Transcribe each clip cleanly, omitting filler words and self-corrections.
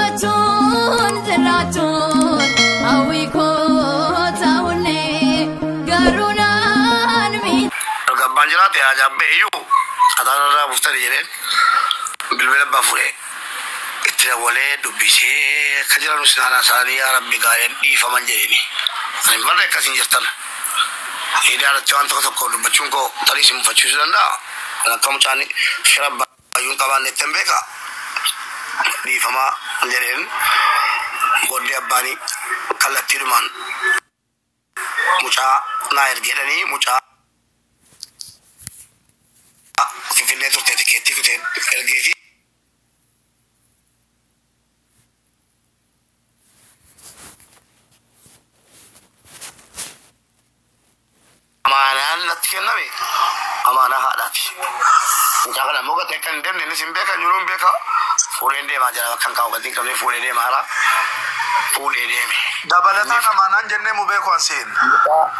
Gammachuun jiraachuun hawwii koo ta'ullee garuu naan miidhe. Erga abbaan jiraate haajaan iyyuu ataanarraa buftani jedheen bilbila abbaa fuudhee itti dawwalee dubbisee akka jiran isaan isaanii yaa rabbi gaa'een dhiifaman jedheeni. Ani hin barre akkasiin jirtan. Miidiyaa irratti waan tokko tokko dubbachuun koo tarii si mufachiisuu danda'a. Kan akka mucaan fira baay'uun hin qabaanne ittiin beeka. Dhiifamaa jedheen booddee abbaanii kallattiidhumaan mucaa naa erge jedhanii mucaa Finfinnee turte tikeettii kutee ergee fi amaanaan natti kenname amaanaa haadhaati. Mucaa kana immoo gatee akka hin deemne innis hin beeka jiru hin beeka. Fuudheen deemaa jira bakka hin kaa'u gatii hin qabne fuudhee deemaa jira. Fuudhee deeme. Dabalataan amaanaan jennee mu beeku asiin.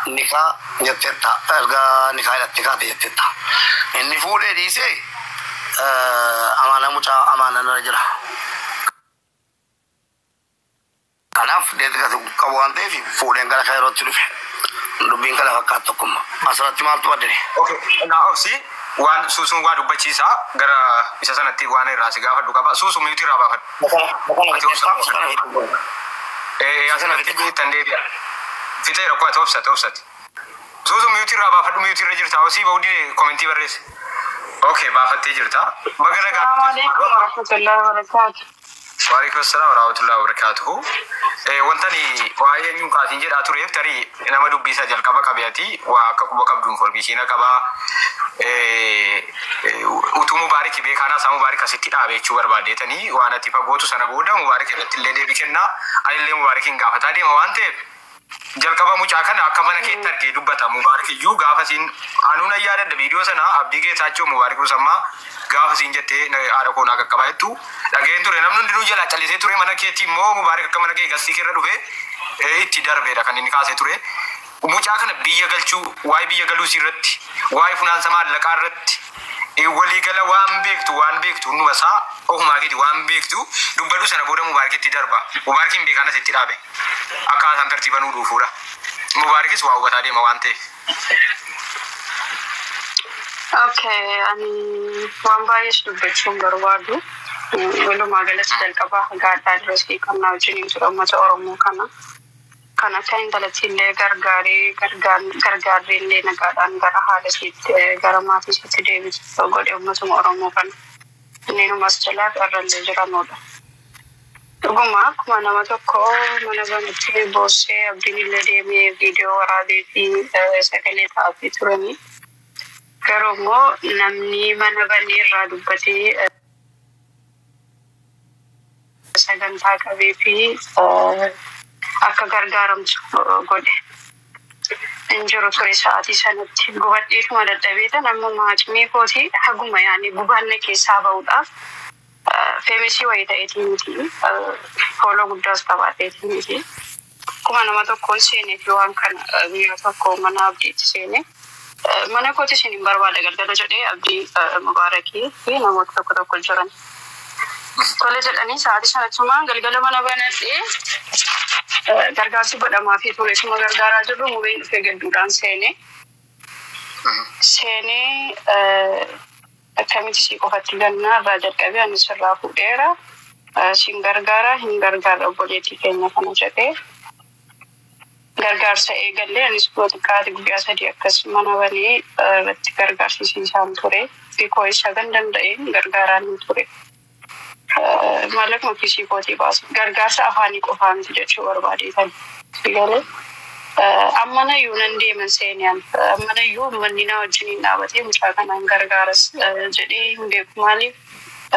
Nikaa jetteetta erga nikaa hidhatte kaate jetteetta. Inni fuudhee dhiisee amaanaa mucaa amaanaa irra jira. Kanaaf deetti gati qabu waan ta'eef fuudheen gara kairootti dhufe. Dubbiin kana fakkaatu tokkumma. Asirratti maaltu baddee? Okay, naa obsi waan suusuun waa dubbachiisaa gara isa sanatti waan irraa si gaafadhu qaba. Suusu mute irraa baafadhu. Ati obsa. Asirratti ittan deebi'a. Fixeera koo ati obsate obsate. Suusu mute irraa baafadhu mute irra jirta. Osii bahuu dide komentii barreesse. Okay, baafattee jirta. Baga nagaa Assalamu alaikum warahmatullahi wabarakatuh. Waalaikum assalam warahmatullahi wabarakatuhu. Wanta ani waa'ee eenyuun kaasin jedhaa tureef tarii nama dubbii isaa jalqaba qabeeti waa akka quba qabdu informeeshiina qabaa. Utuu Mubaarik beekaanaa isaa Mubaarik asitti dhaabe jechuu barbaadeetanii waan ati fagootu sana booda Mubaarik irratti illee deebii kennaa anillee Mubaarikiin gaafataa deema waan ta'eef jalqaba mucaa kana akka mana keetti argee dubbata Mubaarik iyyuu gaafa siin anuu nan yaadadha viidiyoo sana Abdii Geetaachoo Mubaarik Musammaa gaafa siin jettee haadha koo naa qaqqabaa jettu dhageen ture namni hundinuu jalaa callisee ture mana keetti immoo Mubaarik akka mana kee gastii keerra dhufe itti darbeedha kan inni kaasee ture. Mucaa kana biyya galchuu waa'ee biyya galuu irratti waa'ee funaansa maallaqaa irratti waliigala waan beektu hunduma isaa ofumaa keeti waan beektu dubbadhu sana booda Mubaarikitti darba. Mubaarikiin beekaan asitti dhaabe akka haasaan tartiibanuu dhuufuudha. Mubaarikis waa hubataa deema waan ta'eef. Okay, ani waan baay'ees dubbachuu hin barbaadu. Walumaa galatti jalqabaa haga addaa dirasii qabnaa wajjiniin ture uummata Oromoo kana. Kan akka intalatti illee gargaaree gargaarree illee nagaadhaan gara haala isiitti gara maatii isiitti deebisu godhe uummatuma Oromoo kana. Inneenumas jalaa irrallee jiranudha. Dhuguma akkuma nama tokko mana banattee boossee abdiin illee deemee viidiyoo waraabee fi sagalee ta'aafii turanii. Garuu immoo namni mana banee irraa dubbatee sagantaa qabee fi akka gargaaramtu godhe. Hin jiru ture sa'aatii sanatti gubadheetuma dadhabeeta nama maacimee kootii haguma yaani gubaanna keessaa ba'uudhaaf feemisii wayii ta'eetii miti fooloo guddaas qabaateetii miti. Akkuma nama tokkoon seenee fi waan kana guyyaa tokko mana abdiitti seenee mana kooti isin hin barbaada galgala jedhee abdii mubaarakii fi namoota tokko tokko jiran. Tole jedhanii sa'aatii sanattumaan galgala mana banadhee gargaarsi godhamaa fi ture suma gargaaraa jirru mubeen dhufee gadduudhaan seenee. Seenee akkamitti si qofatti gannaa irraa jalqabee ani sirraa fuudheera. Siin gargaara hin gargaara obboleettii keenya kana jedhee gargaarsa eegallee anis xiqqaate guyyaa sadii akkas mana banee irratti gargaarsiisaan ture. Bikoo isa kan danda'een gargaaraan hin ture. Maallaquma kiisii kootii baasu gargaarsa afaanii qofaa miti jechuu barbaadeetan. Galee ammanayyuu nan deeman seeniyaan ammanayyuu manni na wajjiniin dhaabatee mucaa kanaan gargaaras jedhee hin beeku maaliif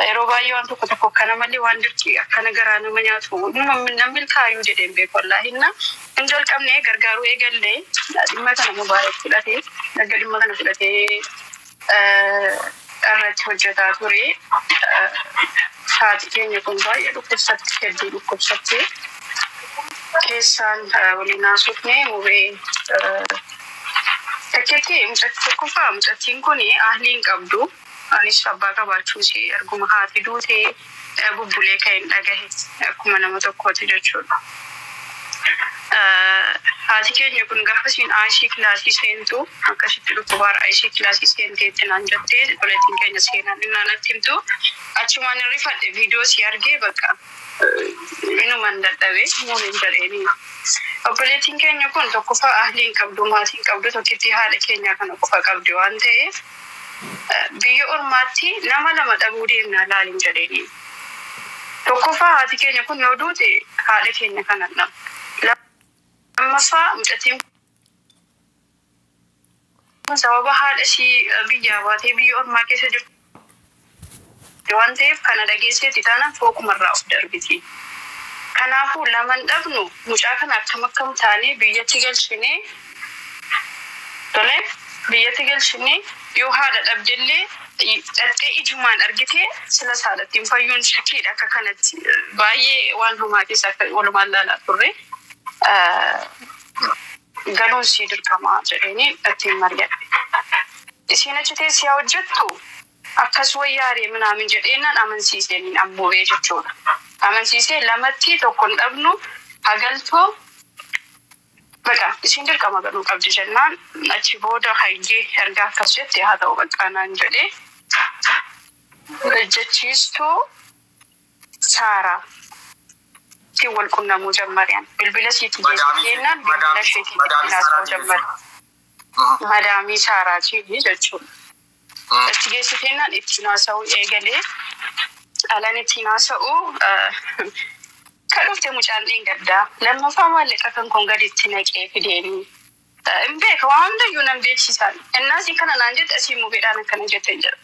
yeroo baay'ee waan tokko tokko akkana malee waan dirqii akkana garaa nama nyaatu nan milkaayyuu jedhee hin beeku wallaahi na hin jalqabne gargaaruu eegallee dhimma kana mubaarak fudhatee erga dhimma kana fudhatee irratti hojjetaa ture. Haati keenya kun baay'ee dhukkubsatti hedduu dhukkubsattee keessaan waliin haasofne mubee takkeetti mucatti tokkoffaa mucattiin kun ahlii hin qabdu. Anis abbaa qabaachuus erguma haati duutee Bubbulee ka'een dhagahe akkuma nama tokkooti jechuudha. Haati keenya kun gaafa isiin aishii kilaasii seentu akkasitti dhukkubaara aishii kilaasii seenteetti naan jettee obboleettiin keenya seenaan innaan natti himtu achumaan hin rifadhe viidiyoo si argee bakka inuman dadhabee muumin jedheeni. Obboleettiin keenya kun tokkoffaa ahlii hin qabdu, maatii hin qabdu, tokkittii haadha keenyaa kana qofa qabdi waan ta'eef biyya ormaatti nama lama dhabuu deemna laalin jedheeni. Tokkoffaa haati keenya kun yoo duute haadha keenya kana dhabna. Lammaffaa mucattiin kun sababa haadha ishii biyyaa baatee biyya ormaa keessa jirtu waan ta'eef kana dhageesseeti taanaan fooqumarraa of darbiti. Kanaafuu laman dhabnu mucaa kana akkam akkam taanee biyyatti galchinee, tole, biyyatti galchinee yoo haadha dhabdellee dhattee ijumaan argite sila saalattiin fayyuun shakkiidha akka kanatti baay'ee waan hamaa keessa akka walumaan laalaa turre. Galuun sii dirqama jedheeni ittiin mari'adhe. Isiin achi teessee haa hojjettu akkas wayyaaree minaamin jedheenaan amansiiseen ammoo jechuudha. Amansiisee lamatti tokko hin dhabnu hagaltoo baqa isiin dirqama galuu qabdi jennaan achi booda hayyee erga akkas jette haa ta'u baqa naan jedhee hojjechiistuu Saaraa ittiin wal qunnamuu jammareen bilbila siitti geessiteenaan bilbila isheetiin ittiin haasa'uu jammare. Madaamii Saaraatiin jechuudha. Itti geessiteenaan ittiin haasa'uu eegalee alan ittiin haasa'uu ka dhufte mucaan dheengaddaa lammaffaa maallaqa kan kun gaditti naqee fideeni. Hin beeka, waan hundayyuu nan beeksisan. Innaasiin kana naan jette, asii mubeedhaan akkana jette jedha.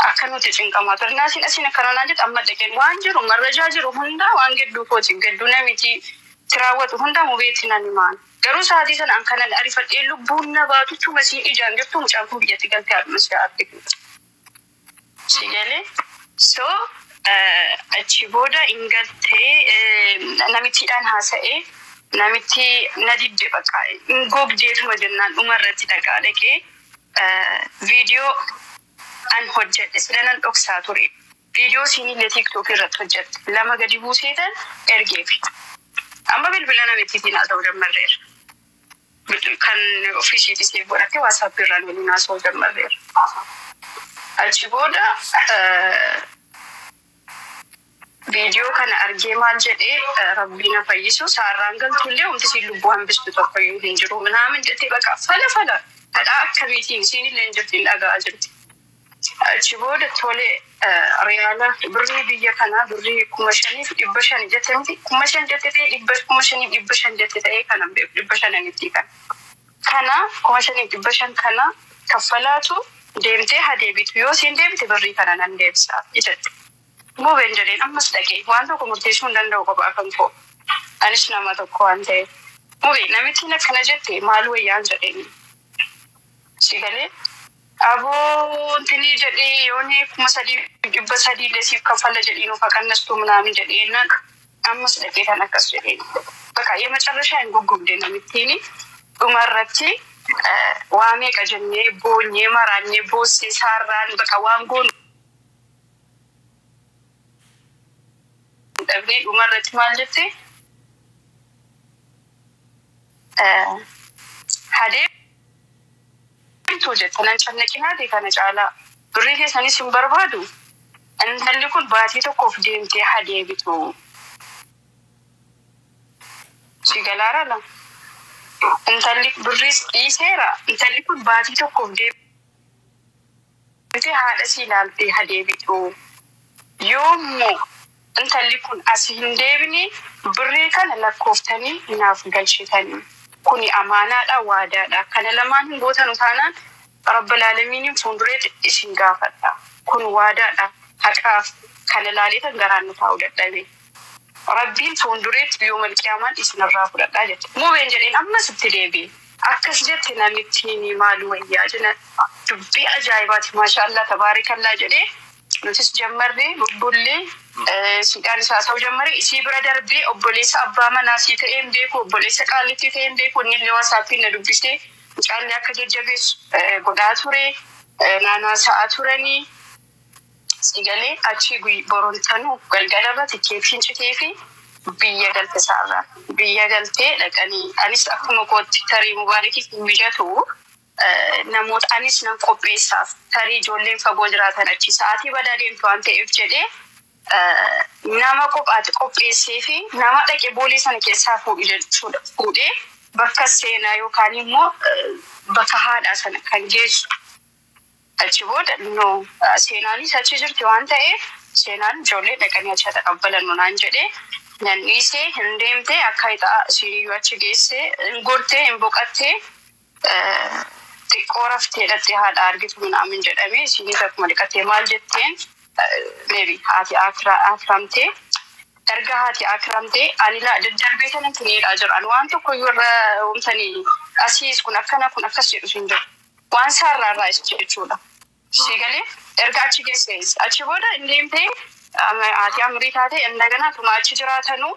Akka nuti cinqamaa ture. Innaasiin asiin akkana naan jette, amma dhaqeen waan jiru marrajaa jiru hundaa waan gidduu kooti gidduu namichi itti raawwatu hundaa mubeetti nan himaan. Garuu sa'aatii sana an kanan arifadhee lubbuun na baatu tuma siin ijaan jirtu mucaan kun biyyatti galtee haadhuma si'a argitu. Si galee? So achi booda hin galtee namittiidhaan haasa'ee namitti na didde bakka hin gogdeetuma jennaan dhuma irratti dhaqaa dhaqee viidiyoo an hojjedhe sila nan dhoksaa ture. Viidiyoo siinillee TikTok irratti hojjedhe lama gadi buuseetan ergeefi. Amma bilbila namittiitiin haasa'uu jammarreera. Kan ofiishiitii siif godhatte WhatsApp irraan waliin haasa'uu jammarreera. Achi booda viidiyoo kana argee maal jedhee, rabbii na fayyisu saarraan galtullee wanti siin lubbuu hambistu tokkoyyuu hin jiru minaamin jettee baqa fala fala kadhaa akkamiitiin siinillee hin jirti hin dhaga'aa jirti. Achi booda tole riyaala birrii biyya kanaa birrii 5,500 jette miti, 5,000 jette ta'e, 5,500 jette ta'e kanan beeku 500nitti kan. Kana 5,500 kana kaffalaatu deemtee haa deebitu, yoo siin deebite birrii kana nan deebisaa jette. Mubeen jedheen ammas dhaqee waan tokko murteessuu hin danda'u kophaa kan koo. Anis nama tokko waan ta'eef. Mubee, namittiin akkana jette maal wayyaan jedheen. Si galee aboo intinii jedhee yooni 3,300 illee siif kaffala jedhee nuuf haqannastu minaamin jedhee naan ammas dhaqee kan akkas jedheen. Bakka የመጨረሻ hin goggobde namittiin dhumarratti waa meeqa jennee boonyee maraanyee boossee saarraan bakka waan goonu dhabnee dhumarratti maal jette, hadeemtuu jette, nan cannaqinaate kana caalaa birrii keessanis hin barbaadu, intalli kun baatii tokkoof deemtee hadeebitu. Si galaara la. Intalli birriis dhiiseera, intalli kun baatii tokkoof deemtee haadha si ilaaltee hadeebitu. Yoommoo intalli kun as hin deebine birrii kana lakkooftanii naaf galchitanii. Kuni amaanaadha, waadaadha. Kana lamaan hin gootanu taanaan Rabbal Aalamiiniin fuuldureetti isin gaafadha. Kun waadaadha. Haqaaf kana laaleetan garaan nu taa'uu dadhabe. Rabbiin fuuldureetti yoo malqiyaamaan isinirraa fudhadhaa jette. Mubeen jedheen ammas itti deebi'e. Akkas jette namittiin maal wayyaa jenna dubbii ajaa'ibaati, maashaallah tabaarikallaa jedhee nutis jammarree bubbullee siidhaan isaa haasa'uu jammaree isii bira darbee obboleessa abbaa manaa sii ta'ee hin beeku, obboleessa qaallittii ta'ee hin beeku, inni illee WhatsAppiin na dubbisee mucaallee akka jajjabeessu godhaa ture, naannoo sa'aa turanii. Sigalee achi borontanuu galgalarra tikeettiin citee fi biyya galte isaarraa. Biyya galtee dhaqanii anis akkuma kootti tarii Mubaarakiif mijatu namoota anis nan qopheessaaf tarii ijoolleen fagoo jiraatan achi sa'aatii badaa deemtu waan ta'eef jedhee nama kophaatti qopheessee fi nama dhaqee boolee sana keessaa fuudhu jechuudha. Fuudhee bakka seenaa yookaan immoo bakka haadhaa sana kan geessu. Achi booda no seenaanis achi jirti waan ta'eef seenaan ijoollee dhaqanii achi taqabbalan naan jedhee nan dhiisee hin deemtee akka ixaa siyyuu achi geessee hin gortee hin boqattee xiqqoo raftee dhattee haadha argitu minaamin jedhamee isiinis akkuma dhiqattee maal jetteen maybe haati akiramtee erga haati akiramtee ani laa daddarbee kanan tineedhaa jiran waan tokko iyyuu irra oomtanii asiis kun akkana kun akkas jedhu hin jiru. Waan saarraa irraa isa jechuudha. Si galee erga achi geessees achi booda hin deemtee haati amrii taate indagana tuma achi jiraatanuu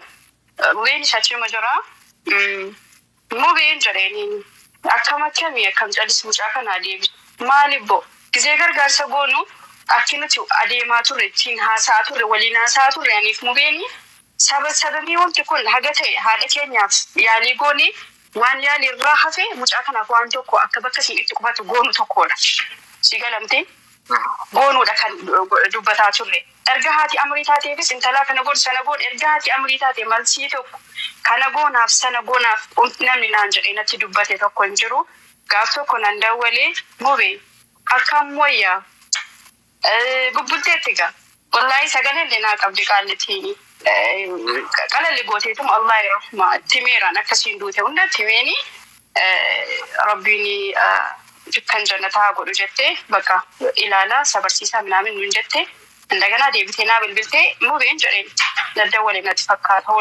mubeenis achima jira. Mubeen jedheeni akkam akkamii akkam callis mucaa kana adeemsu maaliif bo gizee gargaarsa goonu akki nuti adeemaa turre ittiin haasa'aa turre waliin haasa'aa turre aniif mubeeni saba sababii wanti kun haga ta'e haadha keenyaaf yaalii goone waan yaalii irraa hafe mucaa kanaaf waan tokko akka bakka isin itti qubatu goonu tokkodha. Si galamtee goonuudha kan dubbataa turre. Erga haati amrii taateefis intalaa kana godhu sana godhu erga haati amrii taate malsii tokko kana goonaaf sana goonaaf namni naan jedhee natti dubbate tokko hin jiru. Gaaf tokko nan dawwalee mubee akkam wayyaa bubbulteetti gaa. Wallaahi sagalee illee naa qabdi qaallittiin. Qalalli gooteetuma Allaahi rahma timeeraan akkasiin duute hunda timeeni rabbiin dukkan jannataa godhu jettee bakka ilaalaa sabarsiisaa minaamin nuun jette indaganaa deebitee naa bilbiltee mubeen jedheen daddawwalee natti fakkaata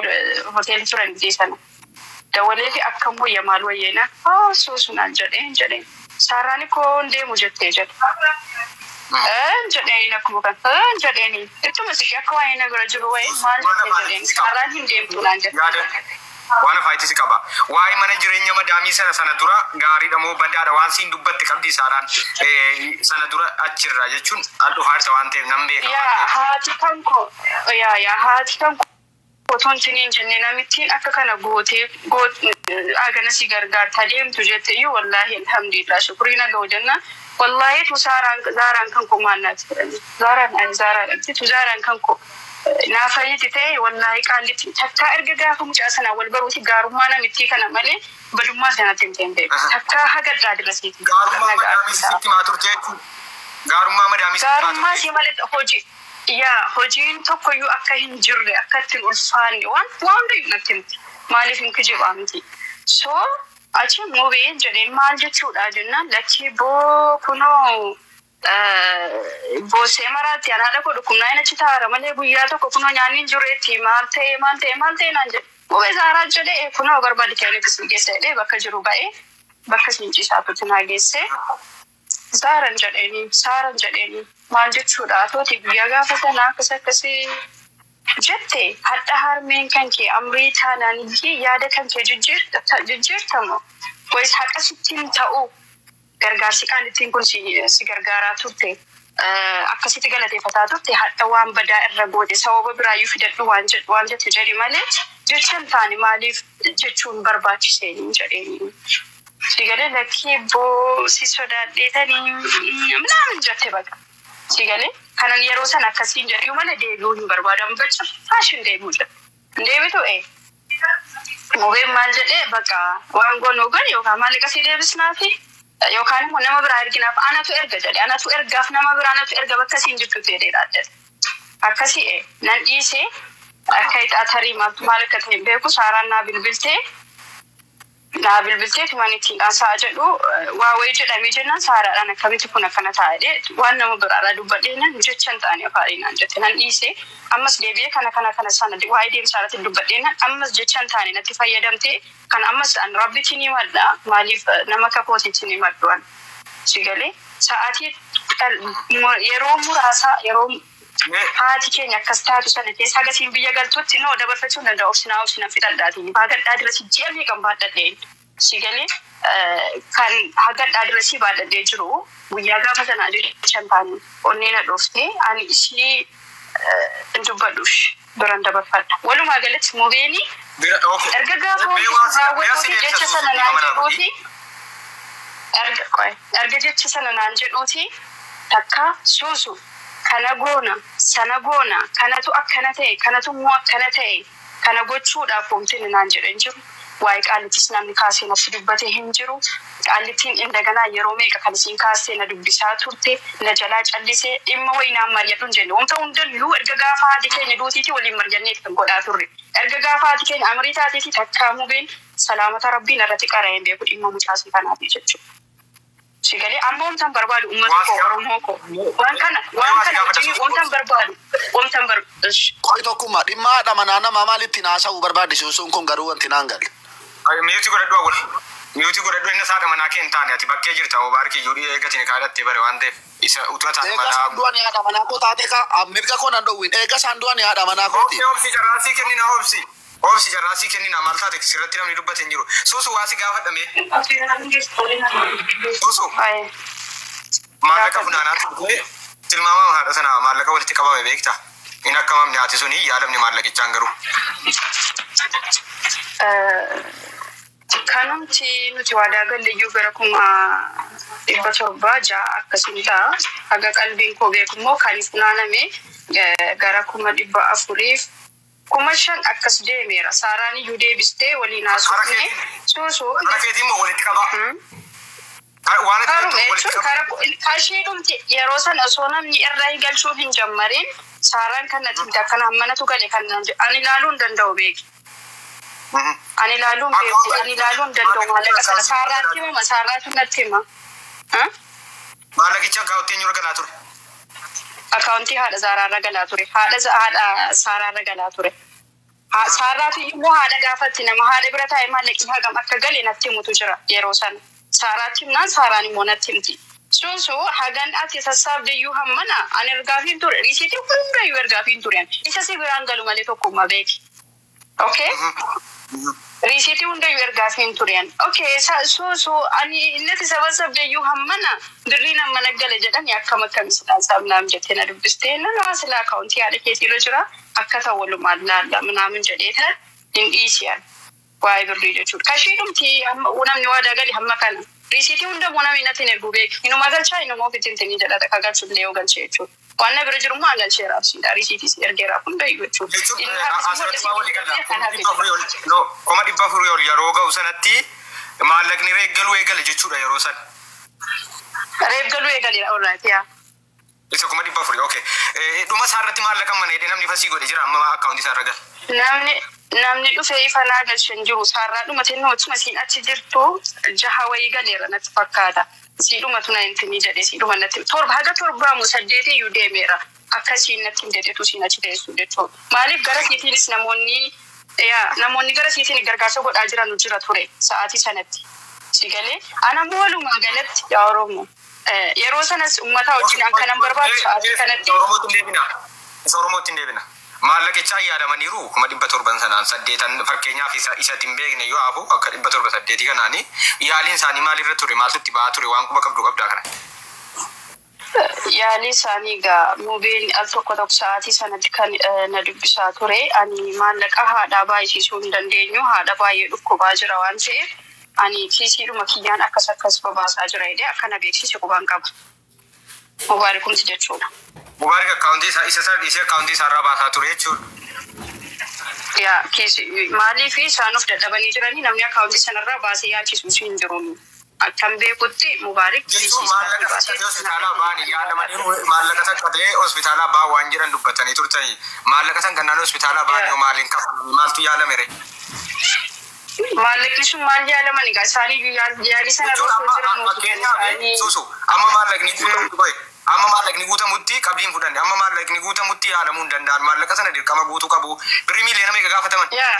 hoteelli turan gisee sana. Dawwalee fi akkam wayya maal wayyeena haa suusunaan jedheen jedheen saaraan koo hin deemu jettee jedhe. Jedheen akkuma kan jedheen ittuma siqee akka waa'ee na bira jiru wayii maal jettee jedheen saaraan hin deemtu naan jette. Waan afaayitis qaba. Waa'ee mana jireenya madaamii sana sana dura gaariidha moo badaadha waan siin dubbatte qabdi saaraan sana dura achirra jechuun al dhufaarsa waan ta'eef nan beeka. Yaa haati kan koo yaa yaa haati kan koo otoon siniin jenne namittiin akka kana gootee agana si gargaarta deemtu jette iyyuu wallaahi alhamdulillah shukrii na ga'u jenna. Wallaahi tu saaraan zaaraan kan koo maal naati jedhani zaaraan ani zaaraan tu zaaraan kan koo naa fayyiti ta'e wallaahi qaallitti takkaa erga gaafa mucaa sanaa wal baruuti gaarummaa namittii kana malee badummaa sanatti hin ta'in beeku takkaa hagadhaa dirasiiti. Gaarummaa madaamii sitti maa turte jechuudha. Gaarummaa madaamii sitti maa Gaarummaa turte. si malee hojii yaa hojiin tokkoyyuu akka hin jirre akka ittiin ulfaanne waan waan hundayyuu natti himti. Maaliif hin kijibaa miti. So achi mubeen jedheen maal jechuudha jennaan lakkii boo kunoo boosee maraatti anaadha godhu kumnaa achi taara malee guyyaa tokko kunoo nyaanni hin jireetti maal ta'e maal ta'e maal ta'e naan jedhe. Mubee zaaraa jedhee kunoo barbaade kennee isin geessa jedhee bakka jiru ba'ee bakka isin ciisaatutti naa geesse. Zaaran jedheeni saaran jedheeni maal jechuudha atooti guyyaa gaafa sana akkas akkasii jette hadha harmeen kan kee amrii taanaan iyyee yaada kan kee jijjiirtamu wayis haqa sittiin ta'u gargaarsi qaalittiin kun si gargaaraa turte akkasitti galateeffataa turte hadha waan badaa irra goote sababa biraayyuu fidadhu waan jedhu waan jette jedhi malee jecha hin taane maaliif jechuun barbaachiseen jedheeni. Sigalee lakkii boo si sodaadheetanii minaamin jette baqa. Sigalee kanan yeroo sana akkasiin jedhu malee deebi'uu hin barbaadamu bacha faashin deebi'uu jedhe. Deebitu ee. Mubeen maal jedhee baqa waan goonuu gani yookaan maallaqa si deebisnaafi yookaan immoo nama biraa erginaaf anatu erga jedhe anatu ergaaf nama biraa anatu erga bakka siin jirtutti jedheedha jedhe. Akkasii ee nan dhiisee akka ixaa tarii maaltu maal akka ta'e hin beeku saaraan naa bilbiltee naa bilbiltee tuman ittiin dhaasaa jedhu waa wayii jedhamee jennaan saaraadhaan akkamitti kun akkana ta'a jedhee waan nama biraadhaa dubbadhee nan jecha hin taane afaanii naan jette nan dhiisee ammas deebi'ee kana kana kana sana waa'ee deemsaa irratti dubbadhee nan ammas jecha hin taane natti fayyadamtee kan ammas an rabbitti ni madda maaliif nama kakootitti ni maddu an si galee sa'aatii yeroo muraasa yeroo haati keenya akkas taatu sana keessa hagasiin biyya galtutti noo dabarfachuu hin danda'u obsinaa obsinaan fixadhaatiin faagadhaa dirasi ji'a meeqan baadhadheen Si galee kan haga adresii baadhadhee jiru guyyaa gaafa sana jecha hin taane onnee na dhooftee ani ishii hin dubbadhuuf biran dabarfadha. Walumaa galatti mubeeni erga gaafa raawwatuuti jecha sana naan jedhuuti erga jecha sana naan jedhuuti takka suusu kana goona sana goona kanatu akkana ta'e kanatu immoo akkana ta'e kana gochuudhaaf wanti naan jedhe hin jiru. Waa'ee qaalittis namni kaasee natti dubbate hin jiru. Qaalittiin indaganaa yeroo meeqa kan isiin kaasee na dubbisaa turte na jalaa callisee dhimma wayinaan mari'adhu hin jenne. Wanta hundayyuu erga gaafa haati keenya duutiitii waliin mari'annee kan godhaa turre. Erga gaafa haati keenya amirii taateetii takkaa mubeen salaamata rabbiin irratti qara'een beeku dhimma mucaasii kanaati jechuudha. Sigalee amma wantan barbaadu uummata koo Oromoo koo waan kana wajjin wantan barbaadu wantan barbaadu. Qo'i tokkummaa dhimma haadha manaa namaa maalitti haasa'uu barbaadde sun kun garuu wanti naan galle. Miyuutii godhadhu awwal. Miyuutii godhadhu inni haadha manaa kee hin taane ati bakkee jirta Mubaarikii iyyuu eegatiin kaadhattee bare waan ta'eef isa utuu haadha Eega manaa. isaan du'an haadha manaa koo taate ka mirga koo nan dhowwin eega isaan du'an haadha manaa kooti. Obsi obsi carraasii kennina obsi. Obsi carraasii kennina maal taate sirratti namni dubbate hin jiru. Suusu waa si gaafadhame. Suusu maallaqa funaanaa turte tilmaamama haadha sana maallaqa walitti qabame beekta. Inni akkamamne haati suni yaalamni maallaqichaan garuu. Kanumti nuti waadaa galle iyyuu gara 706,000 akkasiin ta'a. Haga qalbiin koo beeku immoo kan funaaname gara 400,000 5,000 akkas deemeera. Saaraan iyyuu deebistee waliin haasofne. Suusuu. Harka keetiin immoo walitti qaba. Waan ati Karuma jettu walitti jechuun qaba. kara kashii dhumti yeroo sana osoo namni irraa hin galchuuf hin jammarin Saaraan kan natti himte akkana hammanatu gale kan naan jedhu ani ilaaluu hin danda'u beeki. Ani ilaaluu hin beeku ani ilaaluu hin danda'u maallaqa sana Saarraatti himama Saarraatu natti hima. Maallaqicha akkaawuntii eenyurra galaa ture? Akkaawuntii haadha Saaraarra galaa ture. Haadha Saaraarra galaa ture. Saarraatu immoo haadha gaafatti nama haadha bira taa'ee maallaqni hagam akka gale natti himutu jira yeroo sana. Saaraatti himnaan Saaraan immoo natti himti. Suusu hagan ati sassaabdeyyuu hammana ani ergaafiin ture riisiitii hundayyuu ergaafiin ture. Isa si biraan galu malee tokkummaa beeki. Okay? Riisiitii hundayyuu ergaafiin ture. Okay, suusu ani innati sabasabdeyyuu hammana birriin hammana gale jedhani akkam akkam sabnaam jettee na dubbistee nama silaa akkaawuntii haadha keetiirra jira akka ta'u walumaan laalla minaamin jedhee tan hin dhiisiyan. Waa'ee birrii jechuudha. Kashii dhumti namni waadaa gali hamma kana. Riisiitii hunda immoo namni natti hin ergu beeki. Inuma galchaa inuma ofitti hin jedha akka galchullee yoo galchee jechuudha. Waan na bira jiru immoo an galcheera absiidha. Riisiitii ergeera hundayyuu jechuudha. Jechuun Inni hafis immoo asirratti waa walii galla. kan hafe. 400,000 ol yeroo ga'u sanatti maallaqni reeggaluu eegale jechuudha yeroo sana. Reeggaluu eegaleera alright yaa. Isa 400,000 okay. Dhuma isaarratti maallaqa mana hidhee namni fasii godhe jira amma akkaawuntii isaarra gala. Namni dhufee ifa naa galche hin jiru. Saarraa dhuma xinnoo otuma siin achi jirtu jaha wayii galeera natti fakkaata. Siidhumatu na hintinii jedhee siidhuma natti torba haga torbaamu saddeetii iyyuu deemeera. Akkasiin natti hin jedhetu siin achi teessu jechuudha. Maaliif gara siitiinis namoonni yaa namoonni gara siitiin gargaarsa godhaa jiran jira ture sa'aatii sanatti. Si galee ana immoo walumaa galatti yaa Oromoo yeroo sanas uummata wajjin an kanan barbaadu sa'aatii kanatti. Oromootti hin deebina. Isa Oromootti hin deebina. Maallaqichaa yaadamaniiru 700,000 sanaan 8 fakkeenyaaf isa hin beekne yoo hafu akka 708 kanaani yaaliin isaanii maalirra ture maaltu itti ba'aa ture waan quba qabdu qabdaa kana. Yaalii isaanii egaa mubeen al tokko tokko sa'aatii sanatti kan na dubbisaa ture ani maallaqa haadhaa baay'isiisuu hin dandeenyu haadha baay'ee dhukkubaa jira waan ta'eef ani kiisiidhuma kiyyaan akkas akkas babaasaa jira jedhee akka na beeksise qubaan qaba. Mubaarikumti jechuudha. Mubaarik akkaawuntii isaa isa dhiisee akkaawuntii isaarraa baasaa ture jechuudha. Yaa kiisi maaliif isaan of dadhabanii jiranii namni akkaawuntii sanarraa baasee yaalchisuus hin jiru. Akkan beekutti Mubaarik Jechuun maallaqa takka ta'e hospitaalaa ba'anii yaalamaniiru maallaqa takka ta'e hospitaalaa ba'aa waan jedhan dubbatanii turtanii maallaqa san kannaan hospitaalaa ba'anii maaliin kafalame maaltu yaalame ree? Maallaqni sun maal yaalaman egaa isaanii yaalii sana Jechuun irra amma jiran fakkeenyaaf suusu amma maallaqni guutamutti qoye amma maallaqni guutamutti qabdiin fudhanne amma maallaqni guutamutti yaalamuu hin danda'an maallaqa sana dirqama guutuu qabu birrii miiliyoona meeqa gaafataman? Yaa.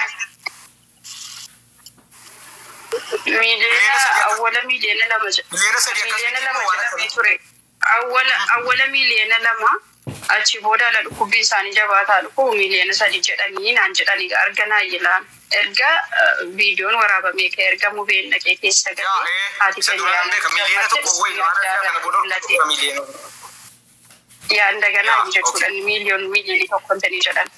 Miiliyoona awwala 2 miliyoona 2 Miliyoona sadii akkasii miliyoona 2 waan jedhamee akkamii? ture. Awwala 2 miliyoona Achi booda ala dhukkubbiin isaanii jabaataa dhufu 3 miiliyoona jedhanii naan jedhanii arganaa yilaan. Erga viidiyoon waraabamee ka'e, erga mubeen dhaqee keessa Yaa galee haati isa keenya duraan beeka 1 miiliyoona wayi waan akka kana booda mul'ate. miiliyoona. Yaa indaganaa Yaa, jechuudha 1 miiliyoona intanii jedhan.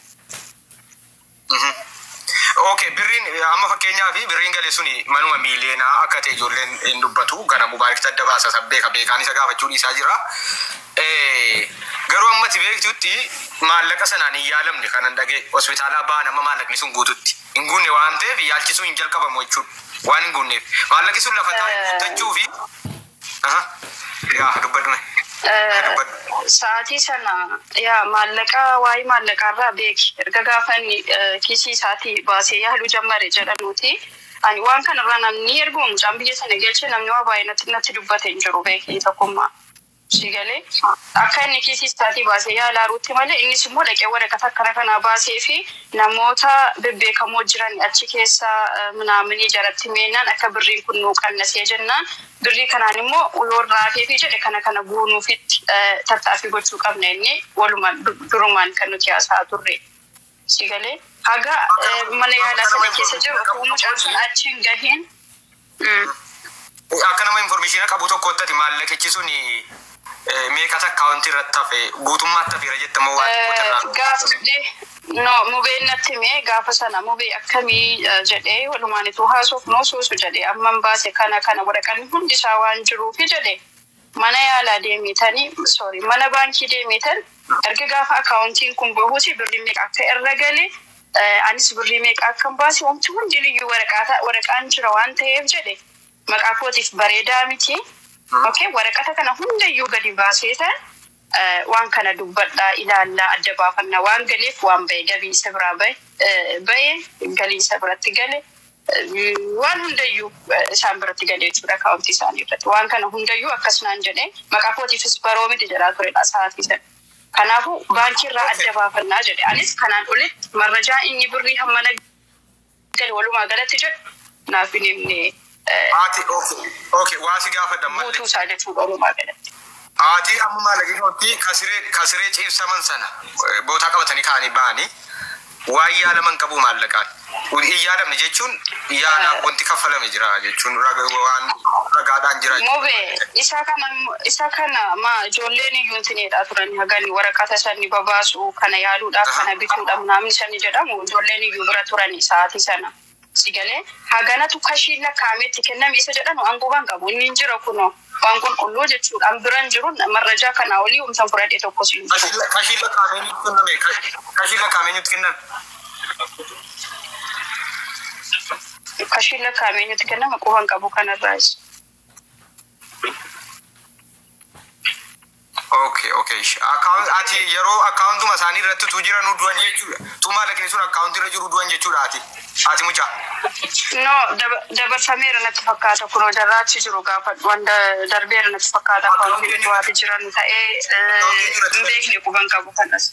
Okay, birriin amma fakkeenyaaf birriin gale suni manuma miiliyoonaa akka ta'e ijoolleen hin dubbatu. Gara Mubaarak adda baasa beeka, beekaan isa gaafachuu dhiisaa jira. Garuu ammati beektutti maallaqa sanaan hin yaalamne kanan dhagee hospitaalaa ba'an amma maallaqni sun guututti. Hin guunne waan ta'eef yaalchisuu hin jalqabamu jechuudha. Waan hin guunneef. Maallaqni sun lafa taa'ee guuttachuu fi. Yaa, dubbadhu. Dubbadhu. Sa'aatii sana yaa maallaqa, waa'ee maallaqaarraa beeki, erga gaafa inni kiisii isaatii baasee yaaluu jammare jedhanuuti. Ani waan kanarraa namni erguma mucaan biyya sana galche namni waa baay'ee natti dubbate hin jiru, beeki tokkummaa. Si galee, akka inni kiisii isaatii baasee yaalaaruutti malee, innis immoo dhaqee waraqata akkana kanaa baasee fi namoota bebbeekamoo jiran achi keessa minaaminii jalatti meennaan akka birriin kun nuu qannasee jennaan, birrii kanaan immoo yoo raafee fi jedhe kana kana guunuufitti tattaaffii gochuu qabna inni walumaan durumaan kan nuti haasa'aa turre. Si galee, haga mana yaalaa sana keessa jiru utuu mucaan sun achi hin gahiin. Akka nama information qabu tokkotti ati maallaqichi suni meeqatu akkaawuntii irratti hafe, guutummaatti hafeera jettamoo waan xiqqootu irraa? Gaafadhe, no, mubeen natti himee gaafa sana, mubee akkamii jedhee walumaanitu haasofnoo suusu jedhee, amman baase kana kana waraqaan hundi isaa waan jiruufi jedhe, mana yaalaa deemitanii, sorry, mana baankii deemitan erga gaafa akaawuntiin kun bahuuti birrii meeqa akka irra gale, anis birrii meeqa akkan baase, wanti hundiniyyuu waraqaan jira waan ta'eef jedhe, maqaa kootiif bareedaa miti. Okay, waraqata kana hundayyuu gadi baaseetan waan kana dubbadhaa, ilaallaa, adda baafannaa, waan galeef waan bahe, gabii isa biraa bahe, galii isa biratti gale, waan hundayyuu isaan biratti gale jechuudha akaawuntii isaanii irratti. Waan kana hundayyuu akkasumaan jedhee maqaa kootiifis baroo miti jedhaa turedha sa'aatii sana. Kanaafuu baankii irraa adda baafannaa jedhe. Anis kanaan olitti marrajaa inni birrii hammana gale walumaa galatti jedhu naaf hin himne. Haati, okay, waa si gaafadha mallee. Guutuu isaa jechuudha walumaa galatti. Haati amma maallaqni kootti kasiree ciibsaman sana bootaa qabatanii kaa'anii ba'anii waan yaalaman qabu maallaqaan. Hin yaalamne jechuun yaala wanti kaffalame jira jechuun waan ragaadhaan jira. Mube, isa kana ma ijoolleen iyyuu intineedha turan hagani waraqata sani babaasu kana yaaluudhaaf kana bituudhaaf namni sani jedhamu ijoolleen iyyuu bira turani sa'aatii sana. Si galee, haganatu kashiin lakkaa'ametti kenname isa jedhanu aangoo qabu inni hin jira, kunoo waan qulqulluu jechuudha. An bira hin jiru, marrajaa kanaa olii humna fudhadhe tokkos hin jiru. Kashiin lakkaa'amee nutti kenname. Kashiin lakkaa'amee nutti kenname. Kashiin lakkaa'amee nutti kenname quban qabu kanarraas. Okay. Ati yeroo akkaawuntuma isaanii irratti tu jiran du'an jechuudha. Tu maallaqni sun akkaawuntii irra jiru du'an jechuudha ati. Ati mucaa. No, dabarfameera natti fakkaata, kunoo jarraachi jiru gaafa waan darbeera natti fakkaata, akkaawuntii du'aati jiran ta'ee hin beekne, quban qabu kanas.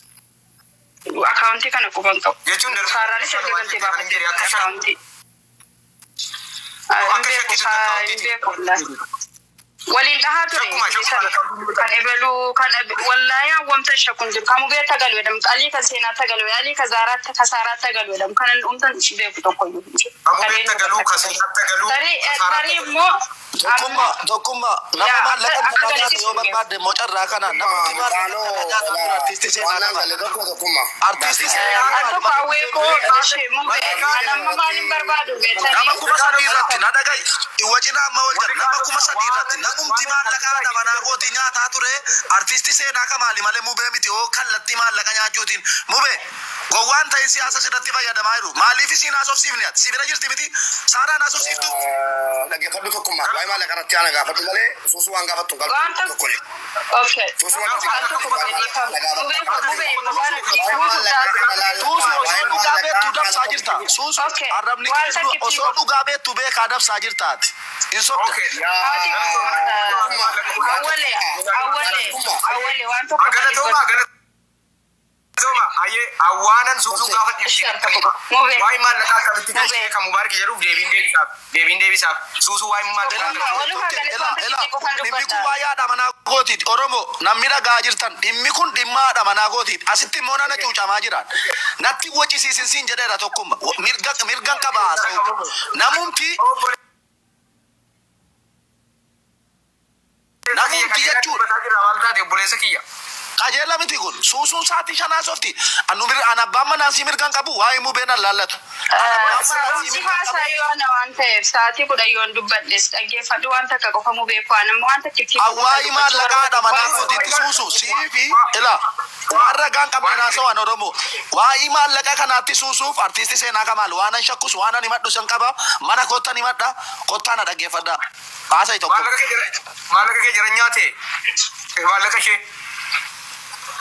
Akkaawuntii kana quban qabu. Jechuun Saaraanis erga galtee baafatte akkaawuntii. Hin Akka beeku, shakkiitti hin akkaawuntiiti. beeku wallaahi. Waliin dhahaa ture Shakkuma sana. Kan ebaluu kan wallaahi wamta shakkun jiru. Kan mubee tagalu jedhamu, qalii kan seenaa tagalu, alii kan zaaraatti kan saaraatti tagalu jedhamu. Kan umtan beeku tokko iyyuu hin jiru. Kan mubee tagaluu, kan seenaa tagaluu, Tarii kan saaraatti tarii tagaluu. immoo Tokkummaa, tokkummaa, nama Yaa, maallaqa akka nyaata galatti yoo barbaadde mocarraa kana namatti maallaqa nyaata kun artiistii seenaa Waan qaba. galle tokko tokkummaa. Artiistii seenaa An qaba. tokko hawwee koo ishee mubee kan amma maaliin barbaadu Nama beektanii 3,000 irratti na dhaga'i. Iwwa cinaa amma wal jala nama 3,000 irratti namumti maallaqa haadha manaa kooti nyaataa ture artiistii seenaa kamaali malee mubee miti, hoo kallattii maallaqa nyaachuutiin mubee gowwaan ta'in siyaasa sirratti fayyadamaa jiru. Maaliif isiin haasofsiifne ati? Si bira jirti miti? Saaraan haasofsiiftu? Dhaggeeffadhu tokkummaa. Waa'ee maallaqa irratti ana gaafadhu malee suusuu waan gaafattu hin qabdu Waan tokko tokko. Okay. Suusuu waan Waan tokko mubee mubee Suusu, osoo dhugaa beektu dabsaa jirta. Suusu, Okay. arrabni Waan kee takkitti osoo dhugaa beektu beekaa dabsaa jirta ati. Hin sobda. Okay. Haati awwalee awwalee awwalee waan tokko Galatooma, galatooma. Ayyee awwaanan suusuu gaafa Mubee. Waa'ee maallaqaa akkamitti galchee kan Mubaarik jedhuuf deebiin deebisaaf. Deebiin deebisaaf. Suusuu waa'ee maallaqaa Walumaa galatti wanta xixiqqoo qofaan Dhimmi kun dubbadha. waa'ee haadha manaa gootiiti. Oromoo namni dhagaa jirtan dhimmi kun dhimma haadha manaa gootiiti. Asitti immoo nana cuucamaa jiran. Natti wacisiisin siin jedheera tokkumma. Mirga mirgan qaba haasa'u. Namumti namumti jechuudha. Maal taate obboleessa kiyya. Qajeela miti kun suusuun sa'aatii shanaa softi. Anu an abbaan manaa si mirgan qabu waa'ee mubeen laallatu. Si haasaa yoo ana waan ta'eef sa'aatii 10 yoon dubbadhes dhaggeeffadhu waan takka qofa mubee waan ammoo waan takka ittiin Awwaayi maallaqaa haadha manaa kootiitti suusu siifi ila waan ragaan qabne haasawaan Oromoo. Waa'ee maallaqa kanaatti suusuuf artiisti seenaa kamaal waan an shakkus waan an himadhu san qaba mana kottan himadha kottaa na dhaggeeffadha. Haasa'i tokko. Maallaqa kee jira nyaate. Maallaqa ishee.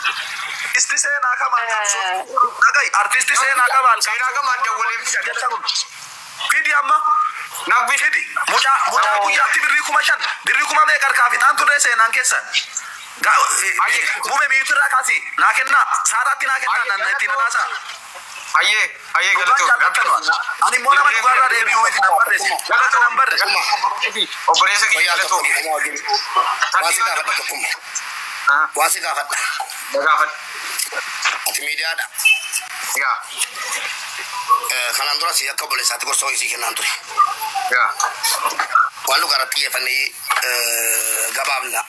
Artiisti seenaa kamaal qabsoo. Dhaga'i artiisti seenaa kamaal. Seenaa kamaal dawwalee Fidi amma. Naaf Fidi mucaa mucaa guyyaatti birrii 5,000 birrii kuma meeqa harkaa fixaan turre seenaan keessan. Mube miitirraa kaasi naa kennaa saaraatti naa kennaa nan ittiin anaasaa. Ayyee ayyee Dhugaan galatoo. jaallattan ani immoo nama dhugaarraa deebi'uu miti nan barreesse. Galatoo Nan barreesse. Obboleessa kiyya Wayyaa galatoo. tokko dhiifamaa wajjin. Waa si gaafadha tokkummaa. Waa si gaafadha. Gaafadha. Ati miidiyaadha. Yaa. Kanaan dura si akka obboleessaatti gorsa ho'isii kennaan ture. Yaa. Waan dhugaarratti xiyyeeffannee gabaabna.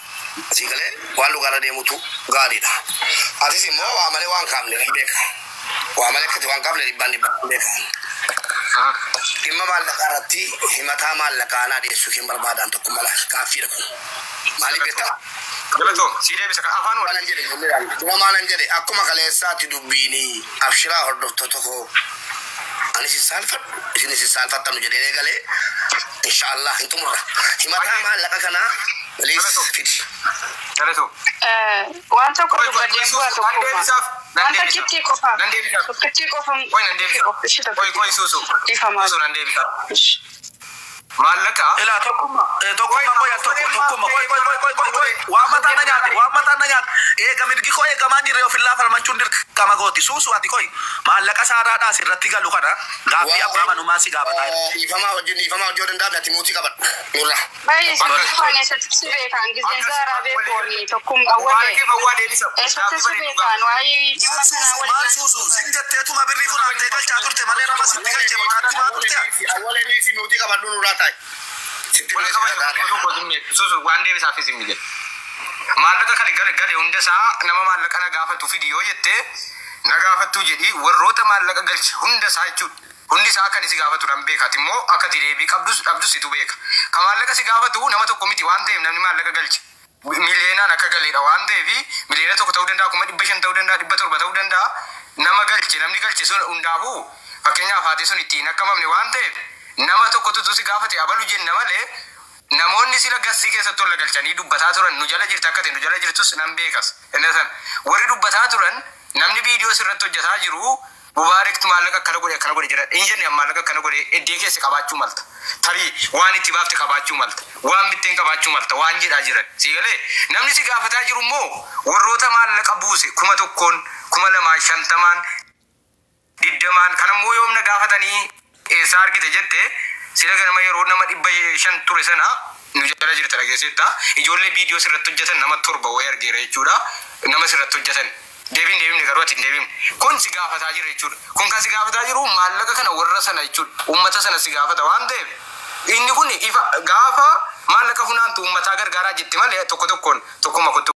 Asii galee waan dhugaarra deemutu gaariidha. Atis immoo waa malee waan kaafne hin beeka. Waa malee akkati waan kaafne dhibbaan dhibbaan hin beeka. Dhimma maallaqaa irratti himataa maallaqaa anaa dhiyeessuu hin barbaadan tokko mala gaaffiidha kun. Maaliif beektaa? Galatoo si deebisa kan afaan wal. Maalan jedhe dura maalan jedhe akkuma kaleessaatti dubbiini abshiraa hordoftoota koo anis hin saalfadhu isinis hin saalfattanu jedhee eegalee inshaallah hin xumurra. Himataa maallaqa kanaa please fidi. Galatoo. Waan tokko dubbadheen bu'aa tokkummaa. Nan Waan deebisa. takkittii qofa. Nan deebisa. Tokkittii qofa. Qoy nan deebisa. Qoy qoy suusu. Dhiifamaa. Suusu nan deebisa. Maallaqa. Ilaa tokkummaa tokkummaa qoy al tokko tokkummaa qoy qoy qoy qoy qoy qoy waan mataa na nyaate waan mataa na nyaate eega mirgi koo eegamaan jirre of illaa falmachuun dirqama gooti suusu ati qoy maallaqa saaraadhaa asirratti galu kana gaaffii abbaa manumaa si gaafataa jira. Dhiifamaa wajjin dhiifamaa wajjin danda'amne ati muutii qabadhu nurra. Baay'ee si beekan eessatti si beekan gizeen zaaraa beekuuni tokkummaa walee. Mubaarakii fawwaa deebisa. Eessatti si beekan waa'ee dhimma kanaa Maal waliin. suusu sin jetteetuma birrii funaantee galchaa turte malee nama sitti galche maqaatti maa turte. Awwalee si muutii qabadhu nurraa taa'i. Sitti Wal kabaja suusu waan deebisaafis hin mijatu. Maallaqa kana gale gale hunda isaa nama maallaqa na gaafatu fidi yoo jette na gaafattuu jedhi warroota maallaqa galche hunda isaa jechuudha. Hundi isaa kan isi gaafatu nan beeka. Ati immoo akka ati deebii qabdus dhabdus situ beeka. Ka maallaqa si gaafatu nama tokko miti waan ta'eef namni maallaqa galche. Miliyeenaan akka galeedha waan ta'eef miliyeena 1 ta'uu danda'a 500,000 ta'uu danda'a 700 ta'uu danda'a nama galche namni galche sun hundaafuu fakkeenyaaf haati sun ittiin akka mamne waan ta'eef nama tokkotu si gaafate abalu jenna malee namoonni sila gassii keessatti tola galchanii dubbataa turan nu jala jirta akka ta'e nu jala jirtus nan beekas. Inni san warri dubbataa turan namni viidiyoo sirratti hojjetaa jiru Mubaaraktu maallaqa akkana godhe akkana godhe jedha. Hin jenne maallaqa akkana godhe iddee keessa qabaachuu malta. Tarii waan itti baafte qabaachuu malta. Waan bitteen qabaachuu malta. Waan jedhaa jiran. Si galee namni si gaafataa jiru immoo warroota maallaqa buuse 1,000 2,000 50 20 kan ammoo yoomna gaafatanii eessaa argite jette sila ganama yeroo nama 500 ture sana nu jala jirta dhageessetta. Ijoollee viidiyoo sirratti hojjetan nama 7 wayii argeera jechuudha. Nama sirratti hojjetan. Deebiin deebimne garuu ati hin deebimne. Kun si gaafataa jira jechuudha. Kun kan si gaafataa jiru maallaqa kana warra sana jechuudha. Uummata sana si gaafata waan ta'eef inni kun ifa gaafa maallaqa funaantu uummataa gargaaraa jetti malee tokko tokkoon tokkuma kottu.